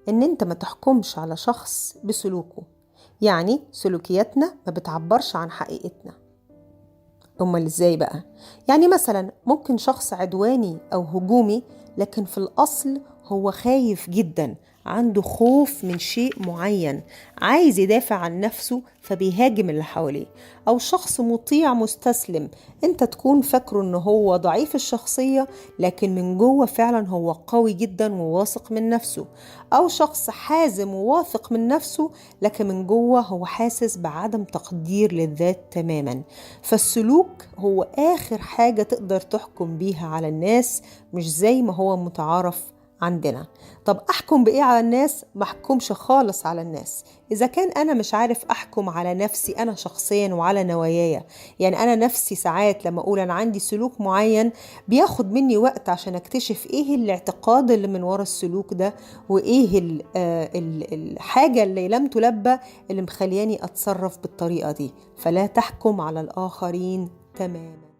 إن أنت ما تحكمش على شخص بسلوكه، يعني سلوكياتنا ما بتعبرش عن حقيقتنا. أمال إزاي بقى؟ يعني مثلا ممكن شخص عدواني أو هجومي، لكن في الأصل هو خايف جدا، عنده خوف من شيء معين، عايز يدافع عن نفسه فبيهاجم اللي حواليه. أو شخص مطيع مستسلم، أنت تكون فاكره إن هو ضعيف الشخصية، لكن من جوه فعلا هو قوي جدا وواثق من نفسه. أو شخص حازم وواثق من نفسه، لكن من جوه هو حاسس بعدم تقدير للذات تماما. فالسلوك هو آخر حاجة تقدر تحكم بيها على الناس، مش زي ما هو متعارف عندنا. طب أحكم بإيه على الناس؟ ما أحكمش خالص على الناس. إذا كان أنا مش عارف أحكم على نفسي أنا شخصيا وعلى نواياي، يعني أنا نفسي ساعات لما أقول أنا عندي سلوك معين بياخد مني وقت عشان أكتشف إيه الاعتقاد اللي من ورا السلوك ده، وإيه الحاجة اللي لم تلبى اللي مخلياني أتصرف بالطريقة دي. فلا تحكم على الآخرين تماما.